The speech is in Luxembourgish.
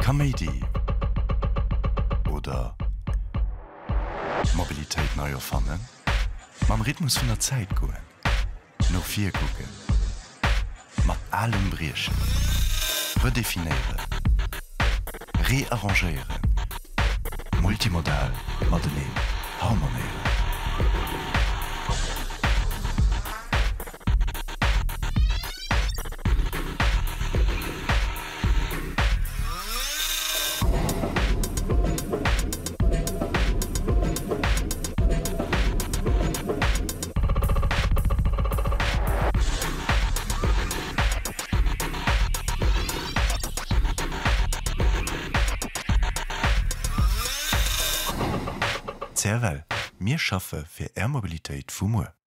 Kaméidi oder Mobilitéit nei erfannen? Mam Rhythmus vun der Zäit goen, no vir kucken, mat Alem briechen, redefinéieren, rearrangéieren, multimodal mateneen harmonéieren. CFL, Mir schaffe fir Är Mobilitéit vu muer.